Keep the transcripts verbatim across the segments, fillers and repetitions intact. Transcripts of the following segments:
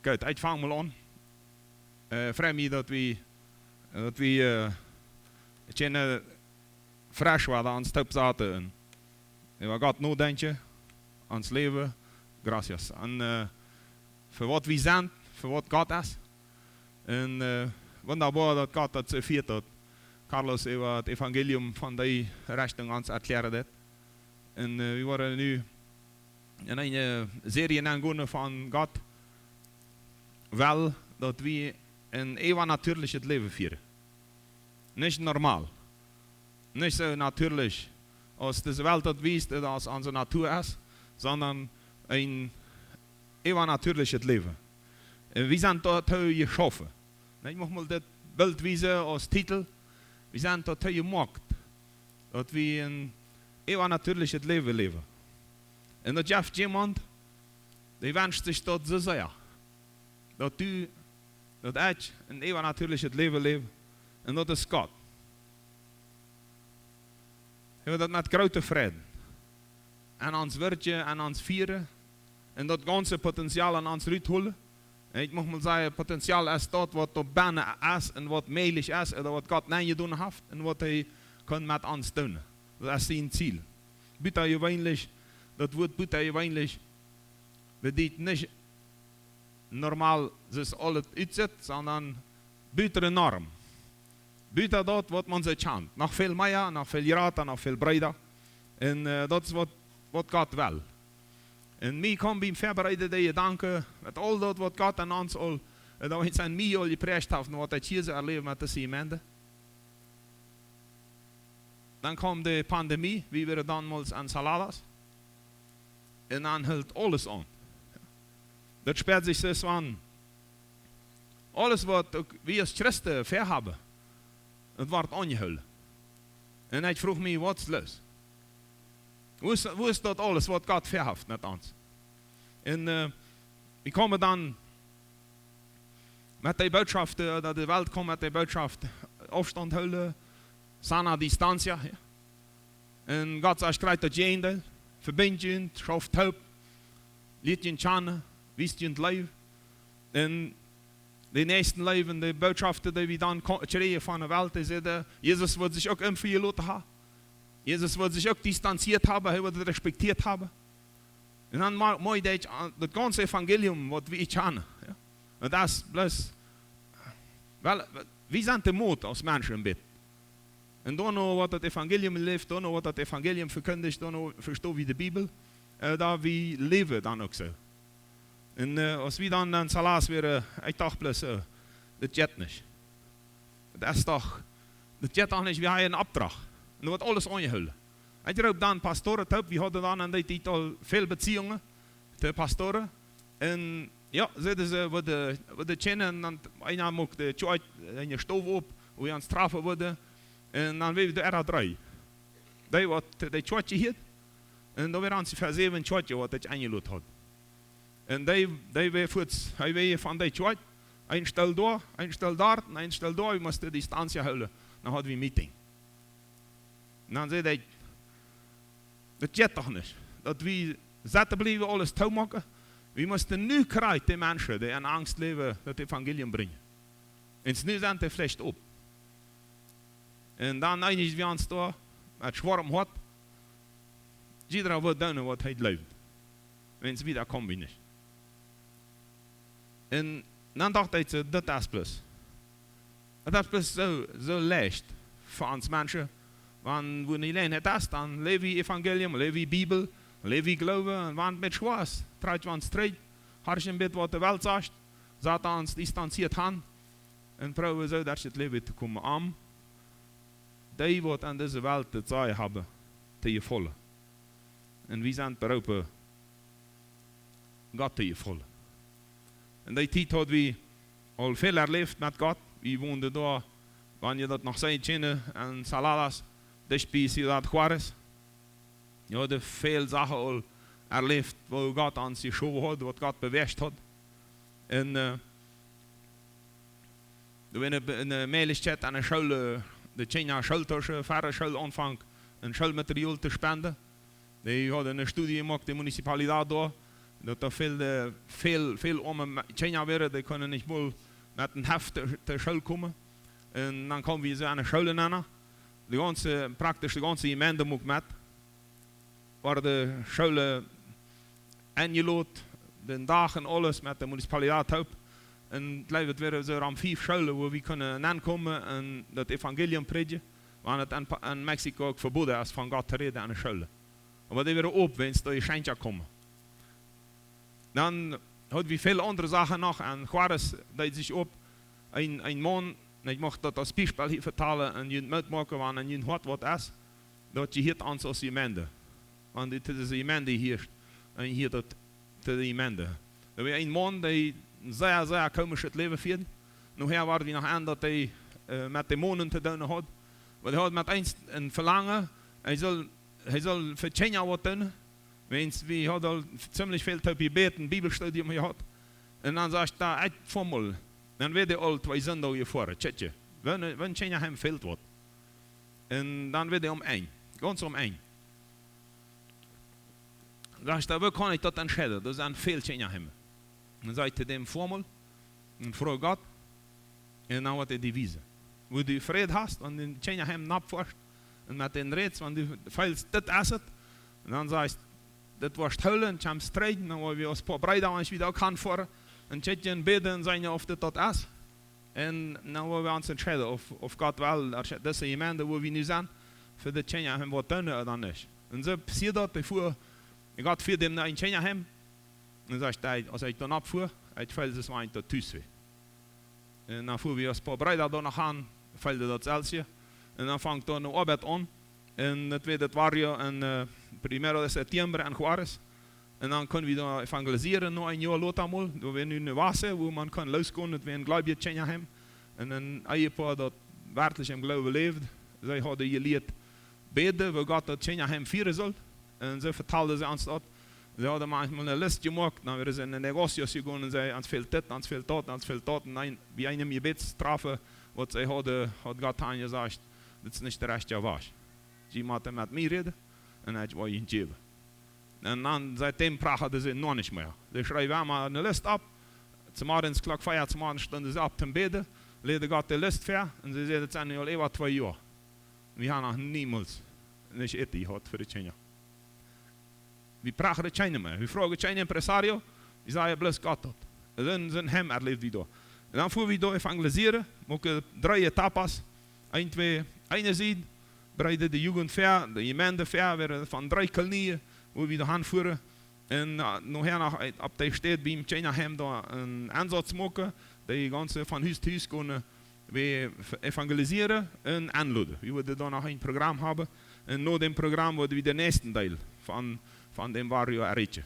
Goot, ekj fang mol aun. Äh, frei mie, daut wie, daut wie, äh, kjennen fresch woaren, ons toop saten un äwa Gott nodenkjen, ons Läwen. Gracias. Un, äh, fa waut wie sent, fa waut Gott es. Un, äh, wundaboa, daut Gott daut soo fieet, daut Carlos äwa daut Evangelium von dee Rechtunk ons erkjläaren deed. Un, äh, wie woaren nu en eene Serie aungonen von Gott well, daut wie een äwanatierlichet Läwen fieren. Nich normal. Nich soo natierlich, aus dise Welt daut wiest, ooda aus onse Natua es, sonda een äwanatierlichet Läwen. Un wie sent doatoo jeschaufen. Un ekj mucht mol dit Bilt wiesen aus Titel. Wie sent doatoo jemoakt, daut wie een äwanatierlichet Läwen läwen. Un daut jeft jemaunt, dee wenscht sikj daut soo sea, daut du, daut ekj een äwanatierlichet Läwen läw. Un daut es Gott. Wie woaren daut met grooten Fräd, aun ons wirkjen, aun ons fieren, un daut gaunze Potenzial aun ons rutholen. Un ekj mucht mol sajen, Potenzial es daut, waut doa bennen es un waut mäajlich es, ooda waut Gott nenjedonen haft un waut hee kaun met ons doonen. Daut es sien Ziel. Butajeweenlich, daut Wuat butajeweenlich bediet nich normal, soo aus aules utsitt, sonda buta de Norm. Buta daut, waut maun soo kjant. Noch väl mea, noch väl jrata, noch väl breeda. Un, äh, daut es waut, waut Gott well. Un mie kjeem biem Väabereiden de Jedanke, met aul daut, waut Gott aun ons aul, äh, daut hee aun mie aul jepräacht haft, un waut ekj hia soo erläw met dise Jemeent. Dan kjeem de Pandemie, wie wieren donmols en Saladas. Un dan hilt aules aun. Daut späat sikj soo aus wan aules, waut uk wie aus Christen väahaben, daut woat aunjehoolen. Un ekj fruach mie, waut es loos? Woo es, woo es daut aules, waut Gott väahaft met ons? Un, äh, wie kjeemen dan met dee Bootschoft, äh, daut de Welt kjeem met dee Bootschoft, Aufstand hoolen, sana distancia, jo. Un Gott sajcht krakjt daut Jäajendeel: Vebinjt junt, schauft toop, lieet junt kjanen, wiest junt Leew. Un de Näakjstenleew, de Bootschoften, dee wie dan ko-, kjrieen von de Welt, dee säden, Jesus wudd sikj uk emfen jeloten haben. Jesus wudd sikj uk distanzieet haben, hee wudd daut respektieet haben. Un dan mo-, mott ekj aun daut gaunze Evangelium, waut wie kjanen, jo. Un daut es bloos, well, wie sent de Moot aus Menschen een bät. Un doano, waut daut Evangelium läft, doano, waut daut Evangelium vekjindischt, doano vestonen wie de Bibel, äh, daut wie läwen dan uk soo. Un, äh, aus wie dan en Saladas wieren, ekj docht bloos, äh, daut jeit nich. Daut es doch, daut jeit doch nich, wie haben een Opdrach. Un doa woat aules aunjehoolen. Ekj roop dan Pastoren toop, wie hauden dan aun dee Tiet aul väl Beziehungen to Pastoren. Un jo, säden see, wie wudden, wie wudden kjennen, un dan eena muak de Kjoakj, eene Stow op, wua wie ons trafen wudden. Un dan wieren wie doa dree. Dee, waut de Kjoakj hieed. Un doa wieren onjefäa säwen Kjoakjen, waut ekj enjeloden haud. Un dee, dee wia fuaz, hee wia von dee Kjoakj, een Stool doa, een Stool doa, un een Stool doa, wie musten distancia hoolen. Dan hauden wie Meeting. Un dan säd ekj, daut jeit doch nich, daut wie sitten bliewen, aules toomoaken. Wie musten nu krakjt de Menschen, dee en Angst läwen, daut Evangelium brinjen. Un nu sent dee veleicht op. Un dan eenjen wie ons doa met schwoarem Hoat. Jiedra woat doonen, waut hee jleeft. Wan wieda kome wie nich. Un dan docht ekj soo, daut es bloos, daut es bloos soo, soo leicht fa ons Menschen. Wan wie nich läwen daut es, dan läw wie Evangelium, läw wie Bibel, läw wie Gloowen, un wan et met schwoa es, trakj wie ons trigj, horch een bät, waut de Welt sajcht, sat ons distanzieet han, un proowen soo derch daut Läwen to komen, om dee, waut aun dise Welt daut Sajen haben, to jefaulen. Un wie sent beroopen, Gott to jefaulen. En dee Tiet haud wie aul väl erläft met Gott. Wie wonden doa, wan jie daut noch seenen kjennen, en Saladas, dicht bie Ciudad Juárez. Wie hauden väl Sachen aul erläft, wua Gott ons jeschowen haud, waut Gott bewäacht haud. Un, äh, doa wia eene, eene Mäajlichkjeit aun de School, äh, de Kjinja Schooltausch, ver Schoolaunfank, een Schoolmaterial to spenden. Dee hauden eene Studie jemoakt, de Municipalidad doa, Daut doa väl, äh, väl, väl oame Me-, Kjinja wieren, dee kunnen nich mol met een Heft to, to School komen. Un dan kjeemen wie soo aun de School nenn. De gaunze, praktisch de gaunze Jemeent muak met. Wort de School enjelot, dän Dach un aules met de Municipalität toop. Un ekj jleew, et wieren soo om fief Schoolen, wua wie kunnen nenkomen un daut Evangelium prädjen, wiels et en Pa-, en Mexiko uk vebooden es, von Gott to räden aun de Schoolen. Oba dee wieren op, wan doa Jeschenkja kjeemen. Dan haud wie väl aundre Sachen noch. En Juárez deed sikj op een, een Maun, un ekj mucht daut aus Biespel hia vetalen un junt Moot moaken, wan en jun Hoat waut es, daut jie hia ons aus Jemeent. Wan dee to dise Jemeent hieet, un hieet daut to de Jemeent. Doa wia een Maun, dee een sea, sea komischet Läwen fieed. Nohäa wort wie noch en, daut hee, äh, met Dämonen to doonen haud. Oba hee haud met eens een Velangen, hee sull, hee sull fa Kjinja waut doonen. Wiels wie hauden aul ziemlich väl toop jebät, een Bibelstudium jehaut. Un dan sajcht hee: "Ekj foa mol." Dan wia hee aul twee Sindach jefoaren, tjitje. Wan, wan Kjinja am fält waut. Un dan wia hee om een. Gaunz om een. Sajcht hee: "Woo kaun ekj daut entscheiden? Doa sent väl Kjinja." Dan sajcht hee däm: "Foa mol un froag Gott, un dan woat hee die wiesen, wua du Fräd hast, wan du Kjinja am nopp foascht un met dän rätst, wan du feelst, dit es et." Un dan sajcht: "Dit woascht hoolen, kjemst trigj, dan woa wie ons poa Breeda, wan wie doa uk han foaren, un tjitje un bäden un seenen, auf dit daut es." Un dan woa wie ons entscheiden, auf, auf Gott well, aus dise Jemeent, wua wie nu sent, fa de Kjinja am waut doonen ooda nich. Un soo passieed daut, hee foa, Gott fieed am no een Kjinjaheim. Un sajcht hee: "Aus ekj doa nopp foa, ekj feeld, aus wan ekj doa tus wia." Un dan foa wie ons poa Breeda doa noch han, feelden daut selwje. Un dan funk doa eene Oabeit aun. Un et wia daut barrio en, eh, primero de septiembre en Juárez. Un dan kunn wie doa evangelisieren, noch een Joa lota mol. Doa wia nu eene Base, wua maun kunn loskomen, et wia een gleubjet Kjinjaheim. Un een Ehepoa, daut werkjlich em Gloowen läwd. See hauden jelieet bäden, woo Gott daut Kjinjaheim fieren sull. Un see vetalden see ons daut. See hauden maunchmol eene List jemoakt, dan wieren see en de negocios jegonen un säden: "Ons fält dit, ons fält daut, ons fält daut." Un dan bie eenem Jebädstreffen, waut see hauden, haud Gott an jesajcht: "Dit es nich de rajchte Wajch. Jie motten met mie räden un ekj woa junt jäwen." Un dan siet däm prachaden see noch nich mea. See schriewen emma eene List auf. Zemorjes Klock vea zemorjes stunden see opp toom bäden, läden Gott de List väa un see säden: "Dit sent nu aul äwa twee Joa. Wie haben noch niemols nich Äten jehaut fa de Kjinja. Wie prachaden kjeenem mea. Wie froagen kjeen Empresario. Wie sajen bloos Gott daut." Un dan sent Heim erläwd wie doa. Un dan foa wie doa evangelisieren, moaken dree Etapas. Een, twee, eene Sied, breeden de Jugend väa, de Jemeent väa, wieren von dree Kolonien, wua wie doa han fuaren. Un, eh, nohäa noch, eh, opp de Städ biem Kjinjaheim doa eenen Aunsauz moaken, dee gaunz von Hus to Hus kunnen, wie ev-, evangelisieren un enloden. Wie wudden doa noch een Program haben. Un no däm Program wudden wie dän näakjsten Deel von, von däm barrio erreichen.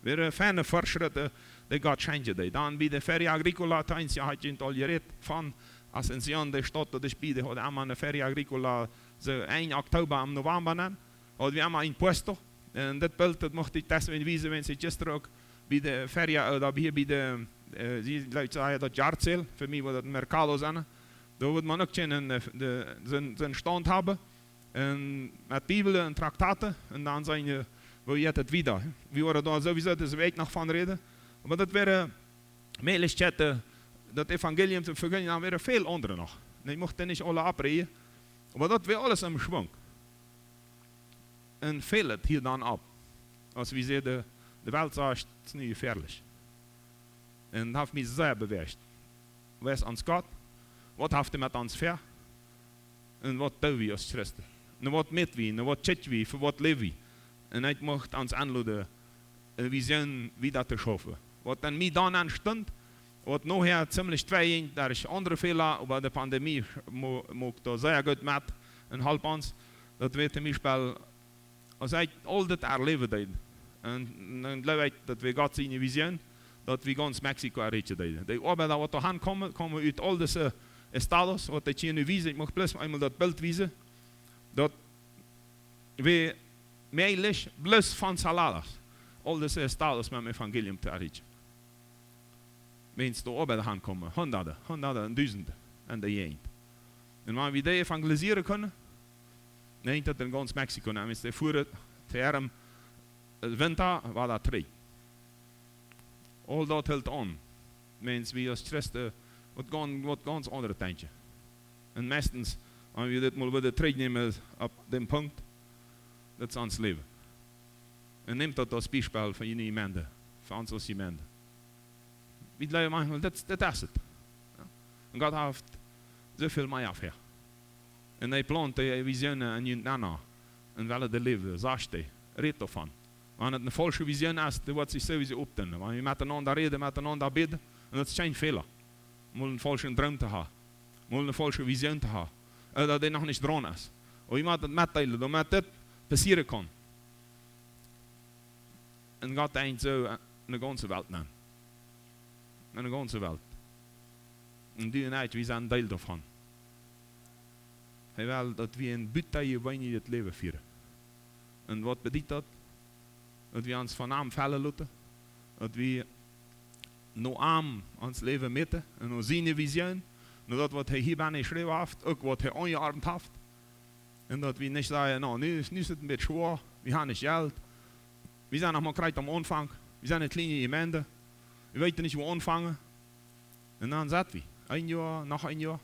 Wieren feine Fortschritte, dee Gott schenkjen deed. Dan bie de Feria Agrícola, Teinsia haft junt aul jerät von Asunción, de Staut doa bie, dee haud emma eene Feria Agrícola, soo Enj Oktoba, em November dan, haud wie emma een puesto. Un dit Bilt, daut mucht ekj deswäajen wiesen, wiels ekj jistren uk bie de Feria, eh, doa hia bie de, eh, see, jleew ekj, säd daut Yard Sale, fa mie wudd daut een mercado sennen. Doa wudd maun uk kjennen, eh, de, soon, soon Staund haben. Un met Bibeln un Traktaten. Un dan seenen, eh, woo jeit et wieda? Wie woaren doa sowieso dise Wäakj noch von räden. Oba daut wieren Mäajlichkjeiten, daut Evangelium to vekjindjen, dan wieren väl aundre noch. Un ekj mucht dee nich aule oppräajen. Oba daut wia aules em Schwunk. Un fält et hia dan auf, aus wie säden, de, de Welt sajcht, et es nu jefäadlich. Un daut haft mie sea bewäacht. Wäa es ons Gott? Waut haft hee met ons väa? Un waut doo wie aus Christen? Un waut moak wie? Un waut kjikj wie? Fa waut läw wie? Un ekj mucht ons enloden, eh, Vision wieda to schaufen. Waut en mie dan aunstunt, waut nohäa ziemlich twei jinkj, derch aundre Fäla, oba de Pandemie mo-, muak doa sea goot met un holp ons. Daut wia toom Biespel, aus ekj aul dit erläwen deed, un dan jleew ekj, daut wia Gott siene Vision, daut wie gaunz Mexiko erreichen deeden. De Oabeida, waut doa han kjeemen, kjeemen ut aul dise estados, waut ekj hia nu wies, ekj mucht bloos eemol daut Bilt wiesen, daut wia mäajlich, bloos von Saladas, aul dise estados met daut Evangelium to erreichen. Wan doa Oabeida han kjeemen, Hunderte, Hunderte un Dusende en de Jäajent. Un wan wie dee evangelisieren kunnen, dan jinkj daut en gaunz Mexiko, dan es de Fuhr, Term, eh, Winter, wia daut trigj. Aul daut helt aun. Mens wie aus Christen waut gaun-, waut gaunz aundret denkjen. Un meistens, wan wie dit mol wudden trigjnämen opp dän Punkt, daut es ons Läwen. Un nämt daut aus Biespel fa june Jemeent, fa ons aus Jemeent. Wie jleewen maunchmol, daut, daut es et. Jo. Un Gott haft soo väl mea väa. Un hee plant dee Visionen en junt nenn. Un well dee läwen, sajcht hee, rät doavon. Wan et eene faulsche Vision es, dee woat sikj sowieso oppdoonen. Wan wie metenaunda räden, metenaunda bäden, un daut es kjeen Fäla. Mol eenen faulschen Droom to haben. Mol eene faulsche Vision to haben. Ooda dee noch nich draun es. Oba wie motten daut metdeelen, doamet dit passieren kaun. Un Gott denkjt soo, äh, de gaunze Welt nenn. Enn de gaunze Welt. Un du un ekj, wie sent Deel doavon. Hee well, daut wie een butajeweeneljet Läwen fieren. Un waut bediet daut? Daut wie ons von am fellen loten. Daut wie no am ons Läwen mäten. Un no siene Vision. No daut, waut hee hia bennen jeschräwen haft. Uk waut hee aunjeordent haft. Un daut wie nich sajen, na, nu es, nu es et een bät schwoa, wie haben nich Jelt. Wie sent noch mau krakjt aum Aunfank. Wie sent eene kjliene Jemeent. Wie weeten nich, wua aunfangen. Un dan sent wie. Een Joa, noch een Joa.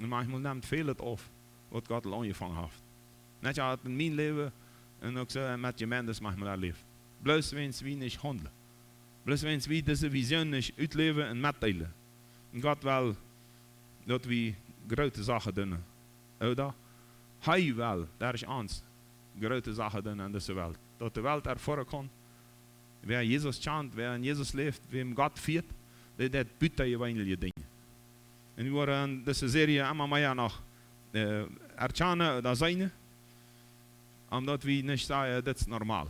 Un maunchmol nemt väl et auf, waut Gott aul aunjefongen haft. Nich aul en mien Läwen un uk soo met Jemeenten maunchmol erläft. Bloos wiels wie nich haundlen. Bloos wiels wie dise Vision nich utläwen un metdeelen. Un Gott well, daut wie groote Sachen doonen. Ooda? Hee well, daut es ons, groote Sachen doonen aun dise Welt. Daut de Welt erfoaren kaun, wäa Jesus kjant, wäa en Jesus läft, wäm Gott fieet, dee deit butajeweenelje Dinja. Un wie woaren en dise Serie emma mea noch, äh, erkjanen ooda seenen, omdaut wie nich sajen, dit es normal.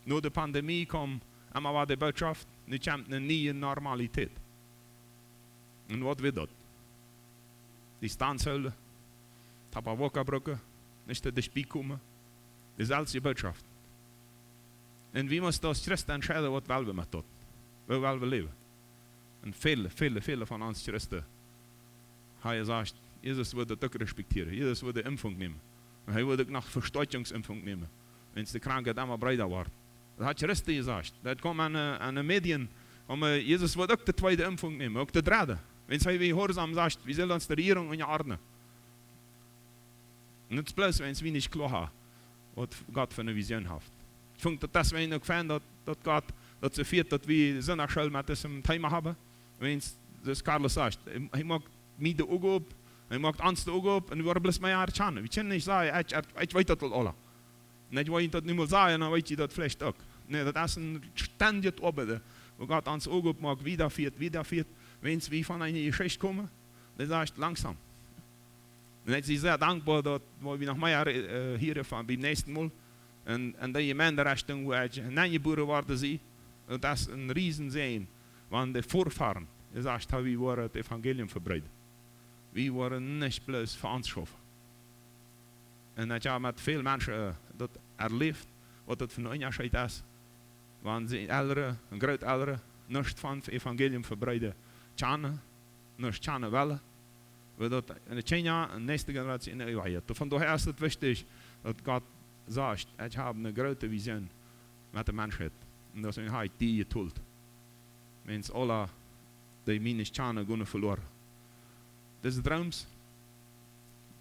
No de Pandemie kjeem emma wada de Bootschoft, nu kjemt eene niee Normalität. Un waut woat daut? Distanz hoolen, Tapabocas brucken, nich too dicht bie komen. Deeselwje Bootschoft. Un wie motten aus Christen entscheiden, waut well wie met daut? Woo well wie läwen? Un väle, väle, väle von ons Christen, haben jesajcht, Jesus wudd daut uk respektieren. Jesus wudd de Impfung nämen. Un hee wudd uk noch Vestoakjungsimpfung nämen, wan de Krankheit emma breeda woat. Daut haben Christen jesajcht. Daut kjeem aun, äh, aun de Medien, om, äh, Jesus wudd uk de tweede Impfung nämen, uk de dredde. Wan hee wia jehuarsom, sajcht, wie sellen ons de Rejierunk unjaordnen. Un daut es bloos, wan wie nich kloa haben, waut Gott fa eene Vision haft. Ekj funk daut deswäajen uk fein, daut, daut Gott daut soo fieet, daut wie Sindachschool met disem Thema haben. Wan, soo aus Carlos sajcht, hee, hee moakt mie de Uagen op, hee moakt ons de Uagen op, un wie woaren bloos mea erkjanen. Wie kjennen nich sajen, ekj, ekj, ekj weet daut aul aula. Un ekj well junt daut nu mol sajen, dan weet jie daut veleicht uk. Nä, daut es een stendjet Oabeiden, wua Gott ons Uagen opmoakt, wieda fieet, wieda fieet. Wan wie von eene Jeschicht komen, dan sajcht: Langsom. Un ekj sie sea dankboa, daut, wua wie noch mea, äh, hieren von biem näakjsten Mol. Un, un de Jemeent Richtung, wua ekj nenjebuaren worden sie, daut es een Riesensäajen, wan de Vorfahren jesajcht haben, wie woaren daut Evangelium vebreeden. Wie woaren nich bloos fa ons schaufen. Un ekj hab met väl Menschen, äh, daut erläft, waut daut fa een Unjascheet es, wan siene Elren un Grootelren nuscht von Evangelium vebreeden kjanen, nuscht kjanen wellen, wiels daut en de Kjinja un näakjste Generatie en de Eewichkjeit. Von doahäa es et wichtich, daut Gott sajcht: Ekj hab eene groote Vision met de Menschheit. Un daut es, hab ekj die jedolt. Wan aule, dee mie nich kjanen, gonen veloaren. Dise Drooms,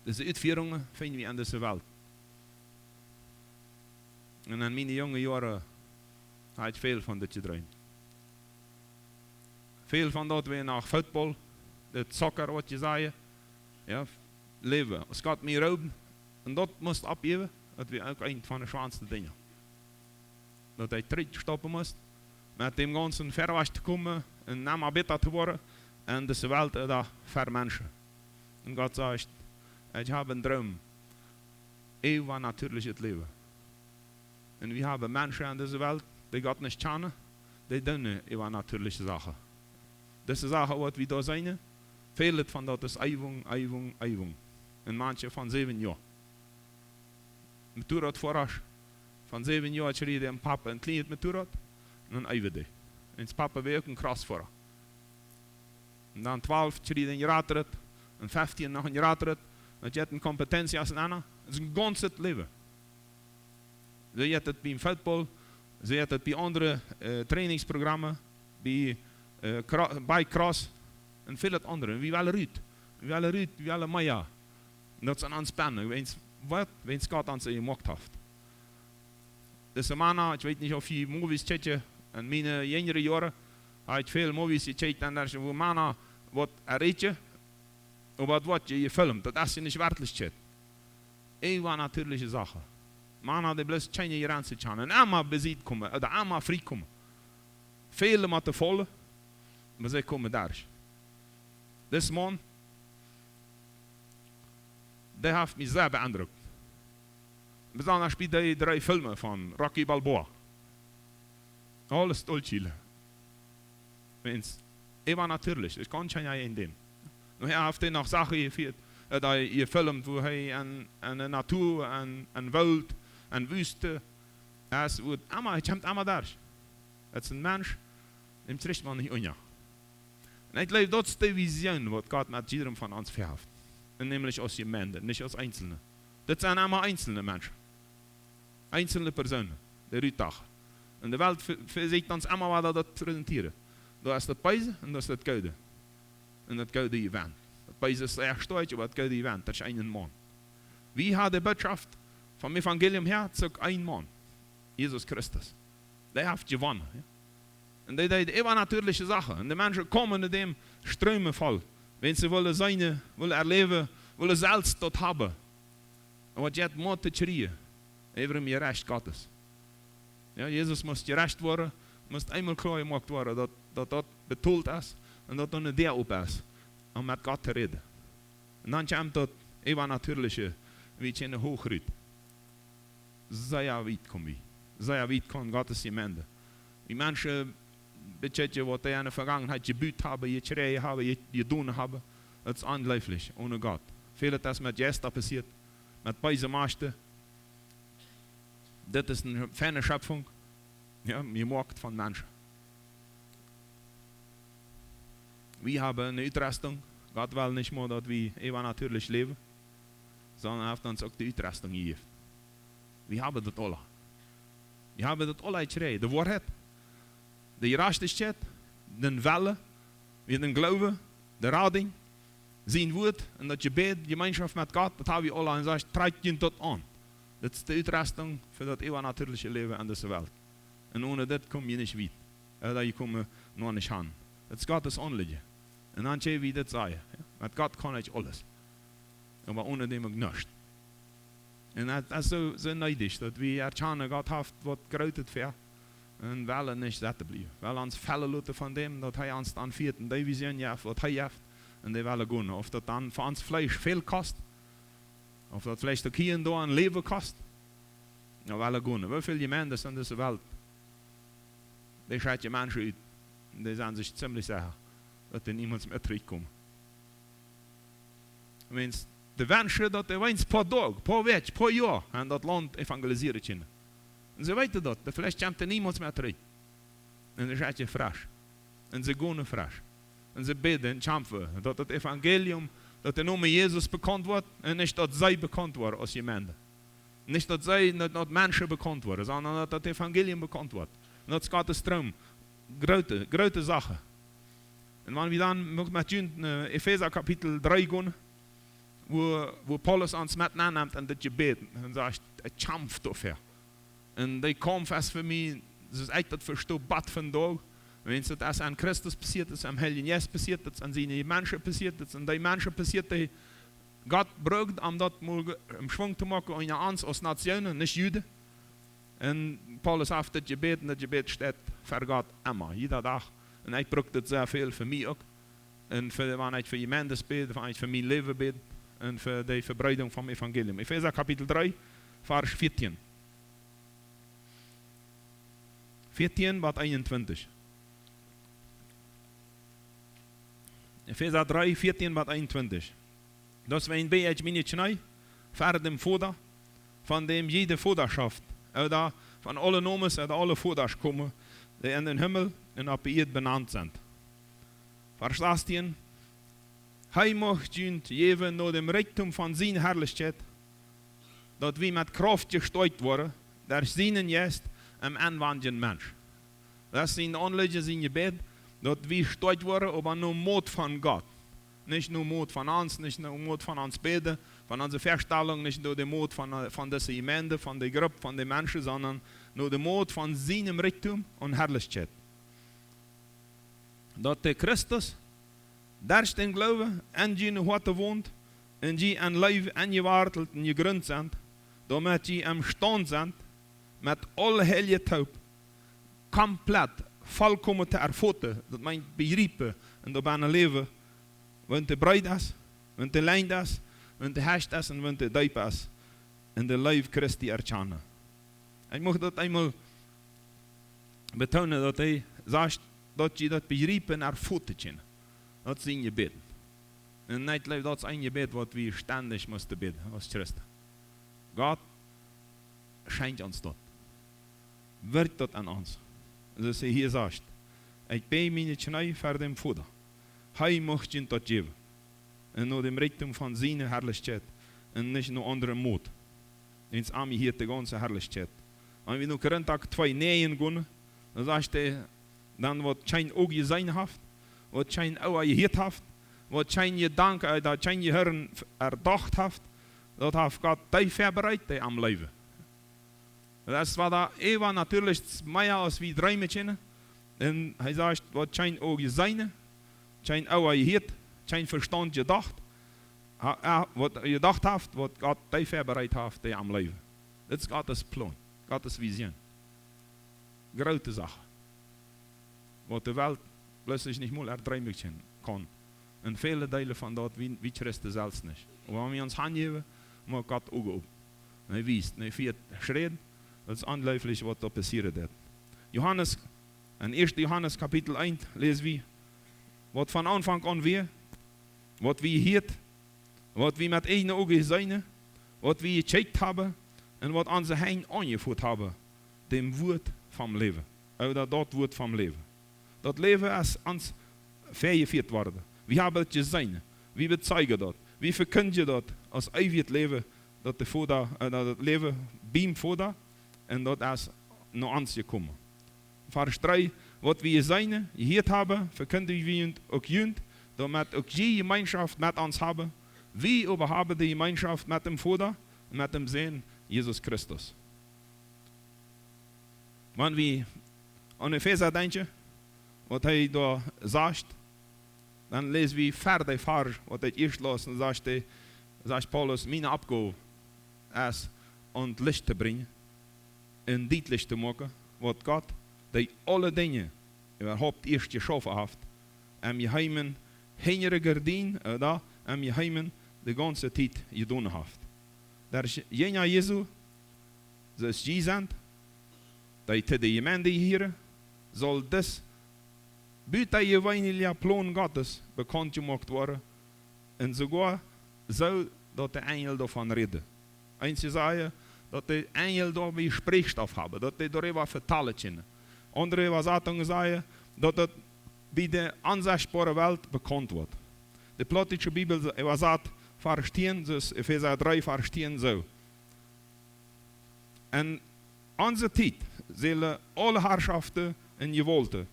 dise Utfierungen finjen wie en dise Welt. Un en miene junge Joaren hab ekj väl von dit jedreemt. Väl von daut wia noch Football, daut Soccer, waut jie sajen. Jo, Läwen. Aus Gott mie roopt, un daut must oppjäwen, daut wia uk eent von de schwoaste Dinja. Daut hee trigjstoppen must, met däm gaunzen Verwoat to komen un emma bitta to woaren un dise Welt, äh, doa vemenschen. Un Gott sajcht: Ekj hab een Droom, äwanatüarlichet Läwen. Un wie haben Menschen en dise Welt, dee Gott nich kjanen, dee doonen äwanatüarliche Sachen. Dise Sachen, waut wie doa seenen, väl von daut es Eewunk, Eewunk, Eewunk. Un manche von säwen Joa. Motorradfoara von säwen Joa kjrieech een Papa een kjlienet Motorrad un dan eewd hee. Un Papa wia uk een Crossfoara. Un dan twalf kjrieech een jratret, un feftieen noch een jratret. Daut jeit en competencia ausenaunda. Daut es een gaunzet Läwen. Soo jeit et biem Football, See haft daut bie aundre, äh, Trainingsprogramme, bie, äh, Cro-, Bike Cross un väl aundret. Wie wellen rut. Wie wellen rut, wie wellen mea. Un daut es aun ons bennen, wäajens waut, wäajens Gott ons jemoakt haft. Dise Mana, ekj weet nich, auf jie Movies kjikjen, en miene jinjre Joaren hab ekj väl Movies jekjikjt, un doa es, wua Mana woat erreicht, oba daut woat je jefilmt, daut es je nich werkjlich. Äwanatüarliche Sachen. Mana, dee bloos kjeene Jrenzen kjanen. Un emma besied komen, ooda emma frie komen. Väle motten faulen, oba see komen derch. Dis Maun, dee haft mie sea beendruckt. Besonda bie dee dree Filme von Rocky Balboa. Aules dolkjielen. Wäajens, äwanatüarlich. Ekj kaun kjeen een däm. Nu, hee haft dan noch Sachen jefilmt, äh, dee jefilmt, wua hee en, en de Natua, en, en Woolt, en Wüste, es, wua emma, hee kjemt emma derch. Daut es een Mensch, däm kjricht maun nich unja. Un ekj jleew, daut es de Vision, waut Gott met jiedrem von ons väahaft. Un nämlich aus Jemeent, nich aus Eenzelne. Daut sent emma eenzelne Menschen. Eenzelne Persoonen, dee rutdachen. Un de Welt ve-, vesieekjt ons emma wada daut to präsentieren. Doa es daut Beese un doa es daut Goode. Un daut Goode jewent. Daut Beese es sea stoakj, oba daut Goode jewent. Daut es een Maun. Wie haben de Botschaft vom Evangelium häa, es uk een Maun. Jesus Christus. Dee haft jewonnen, jo. Un dee deed äwanatüarliche Sachen. Un de Menschen komen no däm, Strämen voll. Wan see wellen seenen, wellen erläwen, wellen selfst daut haben. Un waut jeit mau to kjrieen, äwa daut Jerecht Gottes. Jo, Jesus must jerecht woaren, must eemol kloa jemoakt woaren, daut, daut daut betolt es un daut doa eene Däa op es, om met Gott to räden. Un dan kjemt daut Äwanatüarliche, wie kjennen hooch rut. Sea wiet komen wie. Sea wiet kaun Gott siene Jemeent. Wie Menschen bekjikjen, waut dee en de Vegangenheit jebut haben, jekjräajen haben, je-, jedonen haben. Daut es onjleeflich, onen Gott. Väl es met Jeista passieet, met beese Machten. Dit es eene feine Schöpfung, jo, jemoakt von Menschen. Wie haben eene Utrüstung. Gott well nich mau, daut wie äwanatüarlich läwen, sonda hee haft ons uk de Utrüstung jejäft. Wie haben daut aula. Wie haben daut aula jekjräajen. De Woarheit, de Jerajchtichkjeit, dän Wellen, wie dän Gloowen, de Radunk, sien Wuat un daut Jebäd, Jemeenschoft met Gott, daut haben wie aula. Un sajcht, trakjt junt daut aun. Daut es de Utrüstung fa daut äwanatüarliche Läwen en dise Welt. Un onen dit kom jie nich wiet. Jo, doa jie komen noch nich aun. Daut es Gott sien Aunlieden. Un dan kjenn wie dit sajen, jo? Met Gott kaun ekj aules. Oba onen däm uk nuscht. Un daut, daut es soo, soo needich, daut wie erkjanen, Gott haft waut Grootet väa. Un wellen nich sitten bliewen. Wellen ons fellen loten von däm, daut hee ons dan fieet un de Vision jeft, waut hee jeft. Un dee wellen gonen. Auf daut dan fa ons Fleesch väl kost, auf daut veleicht uk hia un doa een Läwen kost, nu, wellen gonen. Woo väl Jemeenten en dise Welt, dee schekjen Menschen ut, un dee sent sikj ziemlich secha, daut dee niemols mea trigjkomen. Wan de Menschen daut dee eent poa Doag, poa Wäakj, poa Joa en daut Launt evangelisieren kjennen. Un see weeten daut, daut veleicht kjemt hee niemols mea trigj. Un see schekjen fresch. Un see gonen fresch. Un see bäden un kjamfen, daut daut Evangelium, daut de Nomen Jesus bekaunt woat, un nich daut see bekaunt woaren aus Jemeent. Nich daut see, daut, daut Menschen bekaunt woaren, sonda daut daut Evangelium bekaunt woat. Un daut es Gott sien Droom. Groote, groote Sachen. Un wan wie dan met, met junt, äh, Efeesa Kapitel dree gonen, wua, wua Paulus ons met nennemt en dit Jebäd un sajcht, hee kjamft doafäa. Un dee Kaumf es fa mie, soo aus ekj daut vesto, bat vondoag. Wan daut es aun Christus passieet, es aum Heiljen Jeist passieet, daut es aun siene Menschen passieet, daut es aun dee Menschen passieet, dee Gott brukt, om daut mol ge-, em Schwung to moaken, unja ons aus Nationen, nich Juden. Un Paulus haft dit jebät, un dit Jebäd steit ver Gott emma, jieda Dach. Un ekj bruk dit sea väl fa mie uk. Un fa, wan ekj fa Jemeenten bäd, wan ekj fa mien Läwen bäd, un fa de Vebreedunk vom Evangelium. Efeesa Kapitel dree, Varsch vieetieen. Vieetieen bat eenuntwintich. Efeesa dree, vieetieen bat eenuntwintich. Deswäajen bäd ekj, miene Kjnee, ver däm Voda, von däm jiede Vodaschoft, ooda von aule Nomes, ooda aule Vodasch komen, dee en dän Himmel un opp de Ieed benant sent. Varsch sastieen. Hee mucht junt jäwen no däm Rikjdom von siene Harlichkjeit, daut wie met Krauft jestoakjt woaren, derch sienen Jeist, em enwandjen Mensch. Daut es sien Aunlieden, sien Jebäd, daut wie stoakj woaren, oba no Mot von Gott. Nich no Mot von ons, nich no Mot von ons Bäden, von onse Vestalunk, nich no de Mot von, von dise Jemeent, von de Grupp, von de Menschen, sonda no de Mot von sienem Rikjdom un Harlichkjeit. Daut de Christus derch dän Gloowen en june Hoaten wont un jie en Leew enjewortelt un jegrunt sent, doamet jie emstaund sent, met aule Heilje toop, komplett, vollkomen to erfoten, daut meent bejriepen un doabennen läwen, waut de Breed es, waut de Lenjd es, waut de Hecht es un waut de Deep es, un de Leew Christi erkjanen. Ekj mucht daut eemol betoonen, daut hee sajcht, daut jie daut bejriepen un erfoten kjennen. Daut es sien Jebäd. Un ekj jleew, daut es een Jebäd, waut wie stendich motten bäden aus Christen. Gott, schenkj ons daut. Wirkj daut aun ons. Soo aus hee hia sajcht: "Ekj bäd miene Kjnee ver däm Voda. Hee mucht junt daut jäwen. Un no däm Rikjdom von siene Harlichkjeit un nich no aundre Mot." Wiels am jehieet de gaunze Harlichkjeit. Wan wie no Korinta twee näajen gonen, dan sajcht hee: "Dan waut kjeen Uag jeseenen haft, waut kjeen Oa jehieet haft, waut kjeen Jedank, äh, daut kjeen Jehirn erdocht haft, daut haft Gott dee väabereit, dee am leewen." Daut es waut doa äwa natieelich mea aus wie dreemen kjennen. Un hee sajcht, waut kjeen Uag jeseenen, kjeen Oa jehieet, kjeen Vestaunt jedocht, ha-, ha-, waut jedocht haft, waut Gott dee väabereit haft, dee am leewen. Dit es Gottes Plon, Gottes Vision. Groote Sachen, waut de Welt bloos nich mol erdreemen kaun. Un väle Deelen von daut, wie, wie Christen selfst nich. Oba wan wie ons hanjäwen, moakt Gott Uagen op. Un hee wiest, un hee fieet Schräd, daut es onjleeflich, waut doa passieren deit. Johanes, en Ieeschte Johanes Kapitel eent läs wie, waut von Aunfank aun wia, waut wie hieeden, waut wie met eejne Uagen jeseenen, waut wie jekjikjt haben un waut onse Henj aunjefoot haben, däm Wort vom Läwen. Ooda daut Wort vom Läwen. Daut Läwen es ons väajefieet worden. Wie haben daut jeseenen. Wie bezeijen daut. Wie vekjindjen daut aus eewjet Läwen, daut de Voda, äh, daut Läwen biem Voda un daut es no ons jekomen. Varsch dree: "Waut wie jeseenen, jehieet haben, vekjindjen wie junt uk junt, doamet uk jie Jemeenschoft met ons haben. Wie oba haben de Jemeenschoft met däm Voda un met däm Sän Jesus Christus." Wan wie aun Efeesa denkjen, waut hee doa sajcht, dan läs wie ver dän Varsch, waut ekj ieescht läs, un sajcht hee, sajcht Paulus: "Miene Oppgow es, junt Licht to brinjen un dietlich to moaken, waut Gott, dee aule Dinja äwahaupt ieescht jeschaufen haft, em Jeheemen hinja de Gardien, äh, doa, em Jeheemen de gaunze Tiet jedonen haft. Derch Jesus, soo aus jie sent, dee to de Jemeent jehieren, saul dis butajeweenelja Plon Gottes bekaunt jemoakt woaren, un soogoa soo, daut de Enjel doavon räden." Eenje sajen, daut de Enjel doa bie Spräakjstoff haben, daut dee doaräwa vetalen kjennen. Aundre Äwasatungen sajen, daut daut bie de onsechtboare Welt bekaunt woat. De plautdietsche Bibel äwasat Varsch tieen, soo aus Efeesa dree, Varsch tieen, soo: "En onse Tiet sellen aule Harschoften un Jewaulten,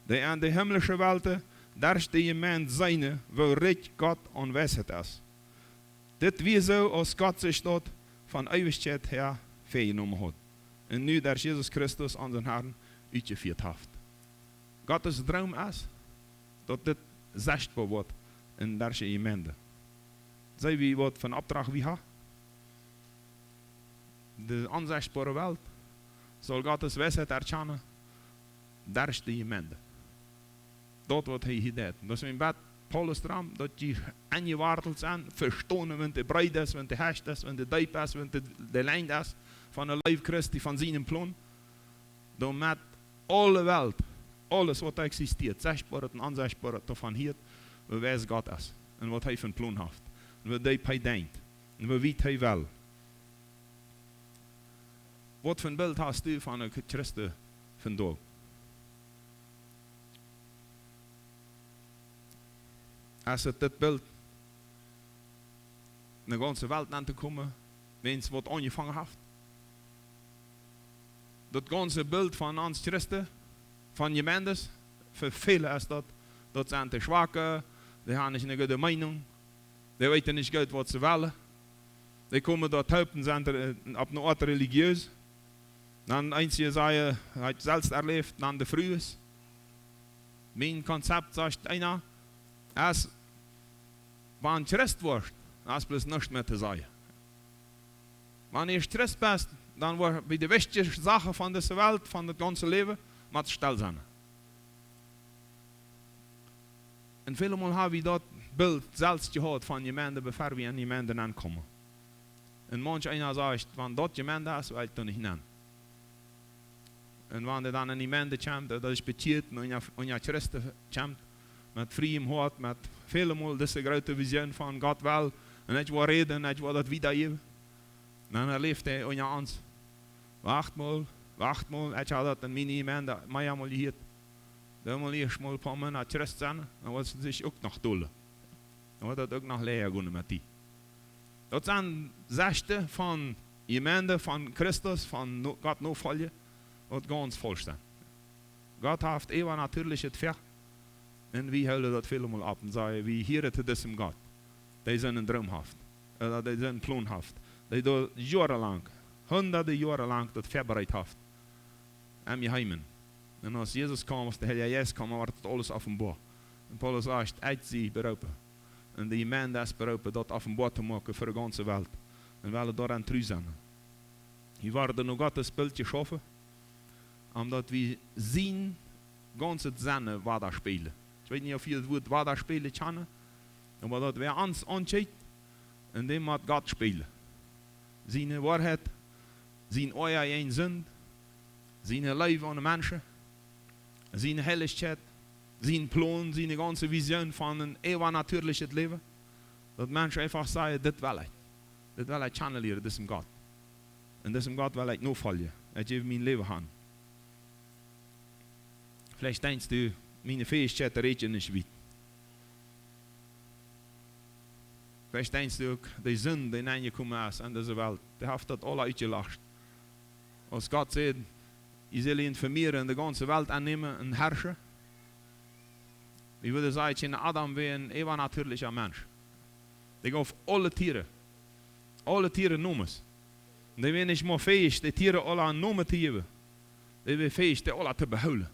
dee en de himmlische Welten derch de Jemeent seenen, woo rikj Gott aun Weisheit es. Dit wia soo, aus Gott sikj daut von Eewichkjeit häa väajenomen haud un nu derch Jesus Christus, onsen Herrn, utjefieet haft." Gottes Droom es, daut dit sechtboa woat en derch de Jemeent. See wie, waut fa Oppdrach wie haben? De onsechtboare Welt saul Gottes Weisheit erkjanen derch de Jemeent. Daut waut hee hia deit. Daut es een bät Paulus doaromm, daut jie enjewortelt sent, vestonen, wan de Breed es, wan de Hecht es, wan de Deep es, wan de, de Lenjd es, von de Leew Christi, von sienen Plon. Doamet aule Welt, aules waut existieet, sechtboaret un onsechtboaret, doavon hieet, woo wies Gott es un waut hee fa een Plon haft un woo deep hee denkjt un woo wiet hee well. Waut fa een Bilt hast du von de Christen vondoag? Es et dit Bilt, en de gaunze Welt auntokomen, wan et waut aunjefongen haft? Daut gaunze Bilt von ons Christen, von Jemeenden, fa väle es daut, daut sent de Schwake, dee haben nich eene goode Meenunk, dee weeten nich goot, waut see wellen. Dee komen doa toop un sent, äh, opp eene Oat religiös. Dan eenje sajen, ekj hab daut selfst erläft, dan de Frues. Mien Konzept, sajcht eena, es, wan Christ woascht, dan es bloos nuscht mea to sajen. Wan du Christ best, dan woascht bie de wichtje Sachen von dise Welt, von daut gaunze Läwen, motst stell sennen. Un väle Mol hab wie daut Bilt selfst jehaut von Jemeenden, bevor wie en Jemeenden nenkomen. Un manch eena sajcht, wan daut Jemeenden es, well ekj doa nich nen. Un wan dee dan en Jemeenden kjemt, daut es bekjieet, un unja, unja Christen kjemt, met frieem Hoat, met väle Mol dise groote Vision von Gott well, un ekj well räden, un ekj well daut wiedajäwen. Dan erläft hee unja ons: Wacht mol, wacht mol, ekj hab daut en miene Jemeend meamol jehieet. Dan mol ieescht mol een poa Moonat Christ sennen, dan woat et sikj uk noch dullen. Dan woat daut uk noch leeja gonen met die. Daut sent Sechten von Jemeend, von Christus, von no-, Gott nofoljen, waut gaunz faulsch sent. Gott haft äwanatierlichet ver. Un wie hoolen daut väle Mol opp un sajen, wie hieren to disem Gott, dee sienen Droom haft, äh, dee sienen Plon haft, dee doa joarelang, hundade Joaren lang daut vebereit haft. Em Jeheimen. Un aus Jesus kjeem, aus de Heilje Jeist kjeem, wort daut aules openboa. Un Paulus sajcht, ekj sie beroopen. Un de Jemeend es beroopen, daut openboa to moaken fa de gaunze Welt. Un wie wellen doaraun tru sennen. Wie worden no Gottes Bilt jeschaufen, om daut wie sien gaunzet Sennen wadaspälen. Ekj weet nich, auf jie daut Wuat wadaspälen kjanen, oba daut wie ons aunkjikjen un dän met Gott spälen. Siene Woarheit, sien Oaja jäajen Sind, siene Leew aun de Menschen, siene Heilichkjeit, sien Plon, siene gaunze Vision von een äwanatierlichet Läwen. Daut Menschen eefach sajen, dit well ekj. Dit well ekj kjanen lieren, disem Gott. Un disem Gott well ekj nofoljen. Ekj jäw mien Läwen han. Veleicht denkjst du, miene Fäichkjeit rieekjt nich wiet. Veleicht denkjst du uk, de Sind, dee nenjekomen es en dise Welt, dee haft daut aula utjelajcht. Aus Gott säd, ekj saul junt vemieren, de gaunze Welt aunnämen un herrschen, wie wudden sajen, kjeen Adam wia een äwanatierlicha Mensch. Dee jeef aule Tieren, aule Tieren Nomes. Un dee wia nich mol fäich, de Tieren aula een Nomen to jäwen. Dee wia fäich, dee aula to behoolen.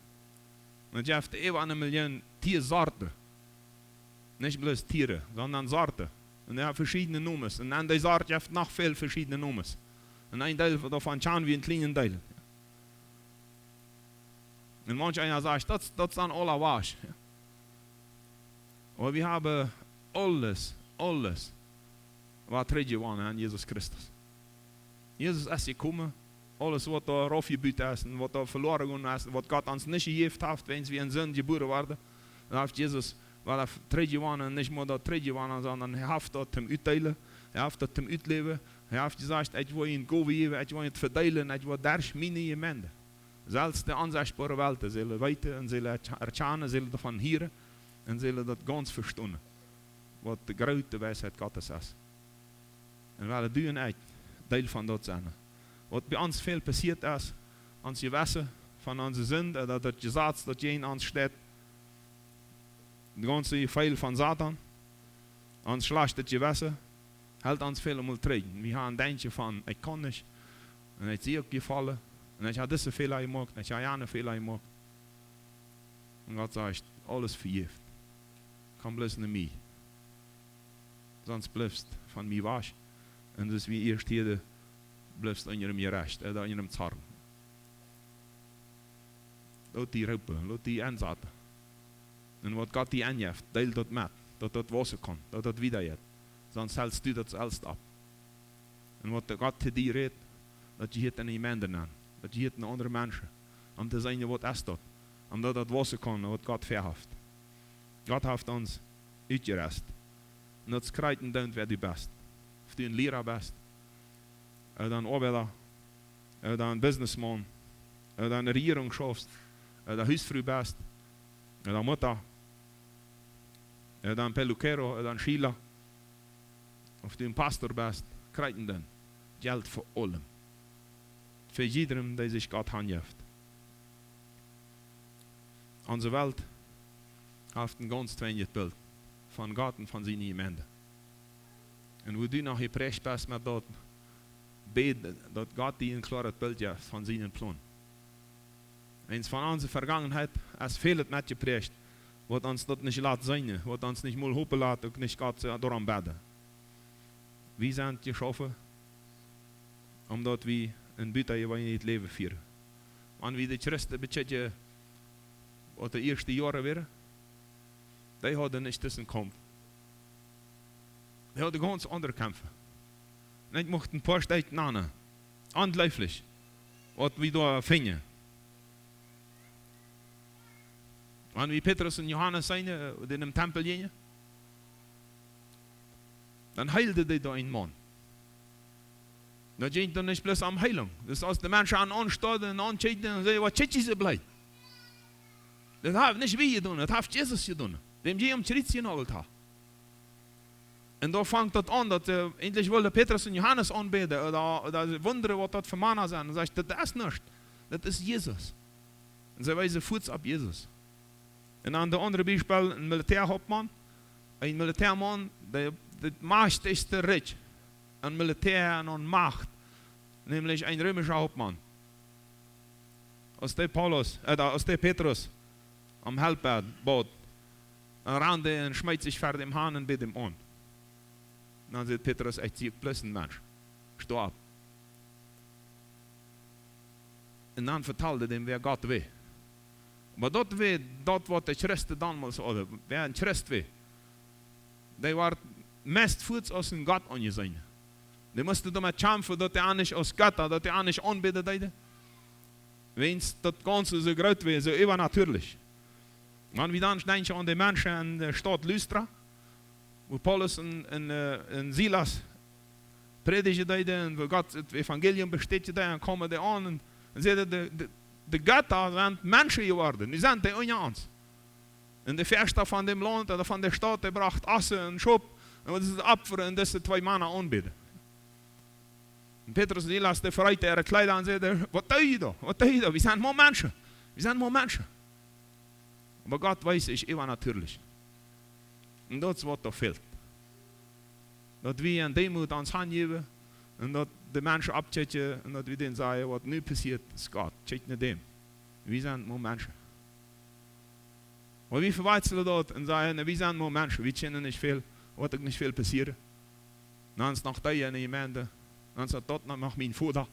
Un et jeft äwa eene Million Tiersorten. Nich bloos Tieren, sonda Sorten. Un dee haben veschiedne Nomes. Un dan de Sort jeft noch väl veschiedne Nomes. Un een Deel doavon kjanen wie, een kjlienen Deel. Un manch eena sajcht, daut, daut sent aula woa. Oba wie haben aules, aules, waut trigj jewonnen aun Jesus Christus. Jesus es jekomen, aules waut doa raufjebut es un waut doa veloaren jegonen es, waut Gott ons nich jejäft haft, wiels wie en Sind jebuaren worden, daut haft Jesus, wiels hee trigj jewonnen, nich mau daut trigj jewonnen, sonda hee haft daut toom utdeelen, hee haft daut toom utläwen, hee haft jesajcht, ekj well junt Gowen jäwen, ekj well junt vedeelen, ekj well derch miene Jemeend. Selfst de onsechtboare Welt, see sellen weeten un see sellen erkjanen, see sellen doavon hieren un see sellen daut gaunz vestonen, waut de groote Weisheit Gottes es. Un wie wellen doa uk Deel von daut sennen. Waut bie ons väl passieet es, ons Jewessen von onse Sind, äh, daut, daut Jesaz, daut jäajen ons steit, daut gaunze Jefeel von Satan, ons schlajchtet Jewessen, helt ons väle Mol trigj. Wie haben een Denkjen von, ekj kaun nich, un ekj sie uk jefollen, un ekj hab dise Fäla jemoakt, un ekj hab jane Fäla jemoakt. Un Gott sajcht, aules vejäft. Komm bloos no mie. Sonst blifst von mie wajch. Un daut es wie ieescht hia, du blifst unja däm Jerecht, äh, unja däm Zorn. Lot die roopen, lot die ensaten. Un waut Gott die aunjeft, deel daut met, daut daut wausen kaun, daut daut wieda jeit. Sonst helst du daut selfst opp. Un waut Gott to die rät, daut jehieet eene Jemeend aun, daut jehieet aun aundre Menschen. Om to seenen, waut es daut? Om daut daut wausen kaun, waut Gott väahaft. Gott haft ons utjerest. Un daut es krakjt endoont, wäa du best. Auf du een Liera best, ooda een Oabeida, ooda een Businessman, ooda en de Rejierunk schaufst, ooda Husfru best, ooda Mutta, ooda een Peluquero, ooda een Schüla, auf du een Pastor best, krakjt endoont, jelt fa aulem. fa jiedrem, dee sikj Gott hanjeft. Onse Welt haft een gaunz twinjet Bilt von Gott un von siene Jemeent. Un woo du noch jeprächt best met daut, bäd, daut Gott die een kloaret Bilt jeft von sienen Plon. Eens von onse Vergangenheit es väl metjeprächt, waut ons daut nich lat seenen, waut ons nich mol hopen lat, uk nich Gott doarom bäden. Wie sent jeschaufen, om daut wie een butajeweenlichet Läwen fieren. Wan wie de Christen bekjikjen, waut de ieeschte Joaren wieren, dee hauden nich disen Kaumf. Dee hauden gaunz aundre Kämpfe. Un ekj mucht een poa Städ nanen. Onjleeflich, waut wie doa finjen. Wan wie Petrus un Johanes seenen, äh, dee em Tempel jinjen, dan heelden dee doa een Maun. Daut jinkj dan nich bloos om Heelunk. Daut es, aus de Menschen an aunstunden un aunjeekjten un säden: "Waut kjikjt jie soo bleed? Daut haft nich wie jedonen, daut haft Jesus jedonen, däm jie aum Kjriez jenagelt haben." Un doa fangt daut aun, daut, äh, eejentlich wullen Petrus un Johanes aunbäden, ooda, ooda see wundren, waut daut fa Mana sent. Un sajcht: "Daut es nuscht. Daut es Jesus." Un see weesen fuaz opp Jesus. Un dan daut aundre Biespel, een Militärhauptmaun. Een Militärmaun, de, de majchtichste Rikj aun Militär un aun Macht, nämlich een reemischa Hauptmaun. Aus dee Paulus, äh, aus dee Petrus om Help bäd, bäd, dan rand hee un schmeet sikj ver däm han un bäd däm aun. Dan sajcht Petrus: "Ekj sie bloos een Mensch. Sto opp." Un dan vetald hee däm, wäa Gott wia. Oba daut wia daut, waut de Christen donmols hauden. Wäa een Christ wia, dee wort meist fuaz aus een Gott aunjeseenen. Dee musten doamet kjamfen, daut dee an nich aus Gott, daut dee an nich aunbäden deeden. Wiels daut Gaunze soo groot wia, soo äwanatierlich. Wan wie dan denkjen aun de Menschen en de Staut Lystra, wua Paulus un, un, äh, un Silas prädjen deeden un wua Gott daut Evangelium bestädjen deed, dan kjeemen dee aun un, un säden: "De, de, de Jetta sent Menschen jeworden, dee sent dee unja ons." Un de Väaschta von däm Launt ooda von de Staut, dee brocht Ossen un Schop un waut es daut, Opfa, un dise twee Mana aunbäden. Un Petrus un Silas, dee verreeten äare Kjleeda un säden: "Waut doo jie doa? Waut doo jie doa? Wie sent mau Menschen. Wie sent mau Menschen." Oba Gott wiest sikj äwanatierlich. Un daut es, waut doa fält. Daut wie en Deemoot ons hanjäwen un daut de Menschen oppkjikjen un daut wie dän sajen: "Waut nu passieet, es Gott. Kjikj no däm. Wie sent mau Menschen." Oba wie vewajchslen daut un sajen: "Na, wie sent mau Menschen. Wie kjennen nich väl, woat uk nich väl passieren. Na, ons noch dee enne Jemeent, ons haft daut noch, noch mien Voda,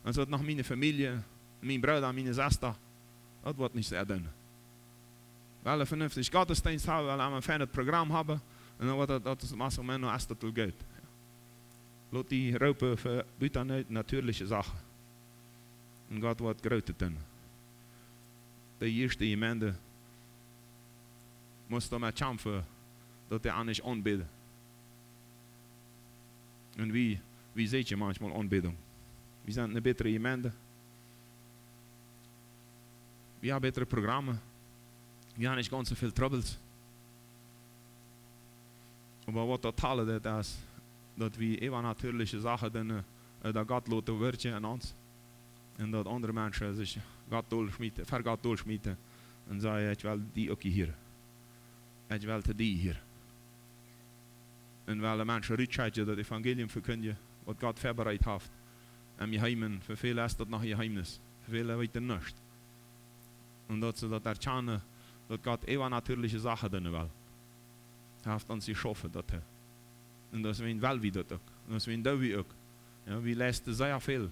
ons haft noch miene Famielje, mien Brooda, miene Sesta. Daut woat nich sea doonen. Well een venenftja Gottesdeenst haben, well een feinet Program haben, un dan woat daut, daut es más o menos, es daut aul goot." Lot die roopen fa butanatierliche Sachen. Un Gott woat Grootet doonen. De ieeschte Jemeent must doamet kjamfen, daut dee an nich aunbäden. Un wie, wie seenen manchmol Aunbädunk. Wie sent eene bätre Jemeent. Wie haben bätre Programme. Wie haben nich gaunz soo väl Troubles. Oba waut daut talen deit, es, daut wie äwanatierliche Sachen doonen, äh, daut Gott loten wirkjen en ons. Un daut aundre Menschen sikj Gott dolschmieten, ver Gott dolschmieten un sajen: "Ekj well die uk hieren. Ekj well to die hieren." Un wellen Menschen rutschekjen, daut Evangelium vekjindjen, waut Gott vebereit haft. Em Jeheemen, fa väle es daut noch een Jeheemnis. Fa väle weeten nuscht. Un daut see daut erkjanen, daut Gott äwanatierliche Sachen doonen well. Hee haft ons jeschaufen doatoo. Un daut es, wan well wie daut uk. Un daut es, wan doo wie uk. Jo, wie leisten sea väl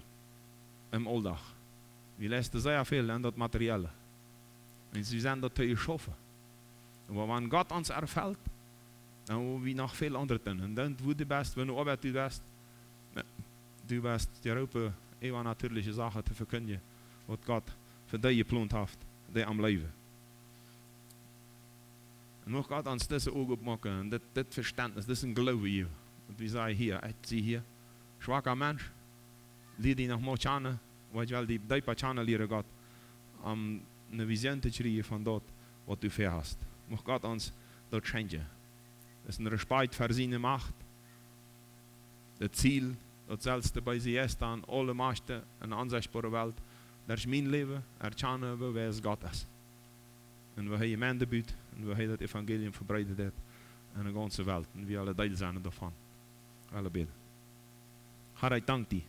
em Auldach. Wie leisten sea väl en daut Materielle. Un wie sent doatoo jeschaufen. Oba wan Gott ons erfelt, dan woa wie noch väl aundret doonen. Un dan, wua du best, wan du opp Oabeit best, jo, du best jeroopen, äwanatierliche Sachen to vekjindjen, waut Gott fa die jeplont haft, dee am leewen. Un mucht Gott ons dise Uagen opmoaken un dit, dit Vestentnis, disen Gloowen jäwen. Daut wie sajen: "Hia, ekj sie hia, schwaka Mensch, lia die noch mau kjanen, oba ekj well die deepa kjanen lieren, Gott, om eene Visioon to kjrieen von daut, waut du väahast." Mucht Gott ons daut schenkjen. Daut es een Respekt fa siene Macht, daut Ziel, daut selfst de beese Jeista un aule Machten en de onsechtboare Welt derch mien Läwen erkjanen, woo wies Gott es. Un woo hee Jemeent bud un woo hee daut Evangelium vebreeden deed en de gaunze Welt. Un wie aule Deel sent doavon. Aule bäden. Herr, ekj dank die,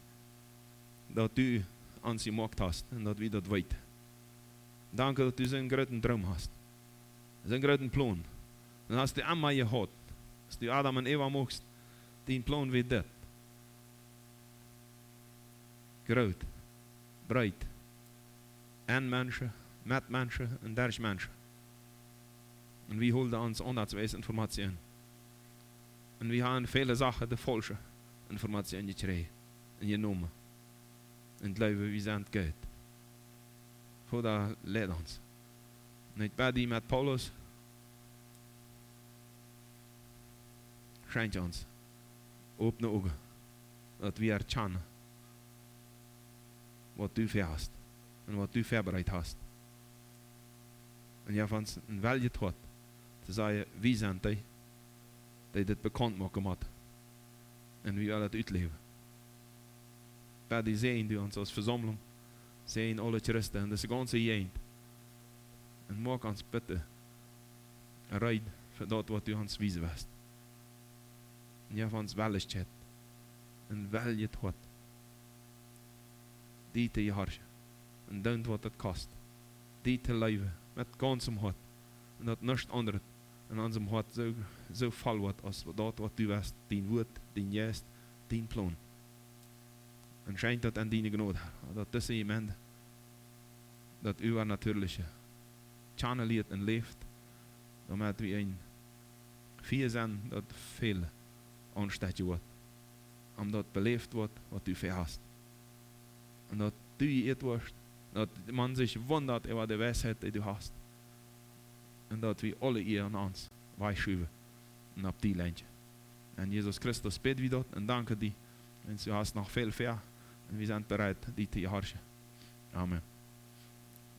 daut du ons jemoakt hast un daut wie daut weeten. Danke, daut du soon grooten Droom hast. Soon grooten Plon. Un hast du emma jehaut, aus du Adam un Eva muakst, dien Plon wia dit. Groot, breet. En Menschen, met Menschen un derch Menschen. Un wie hoolen ons aun daut wees Information. Un wie haben väle Sachen de faulsche Information jekjräajen un jenomen. Un jleewen, wie sent goot. Voda, leid ons. Un ekj bäd die met Paulus, schenkj ons opne Uagen, daut wie erkjanen, waut du väa hast un waut du väabereit hast. Un jeff ons een weljet Hoat to sajen, wie sent dee, dee dit bekaunt moaken motten. Un wie wellen daut utläwen. Bäd die, säajen du ons aus Vesaumlunk, säajen aule Christen en dise gaunze Jäajent. Un moak ons bitte reed fa daut, waut du ons wiesen woascht. Un jeff ons Wellichkjeit un weljet Hoat, die to jehorchen un doonen, waut daut kost, die to leewen met gaunzem Hoat. Un daut nuscht aundret en onsem Hoat soo, soo voll woat aus daut, waut du woascht, dien Wuat, dien Jeist, dien Plon. Un schenkj daut en diene Jnod, Herr, daut dise Jemeent daut Äwanatieeliche kjanen lieet un läft, doamet wie een Fia sent, daut väle aunstekjen woat, om daut beläft woat, waut du väa hast. Un daut du jeieet woascht, daut maun sikj wundat äwa de Weisheit, dee du hast. Un daut wie aule Ea aun ons wajchschuwen un opp die lenkjen. En Jesus Christus bäd wie daut un danken die. Un du hast noch väl väa. Un wie sent bereit, die to jehorchen. Amen.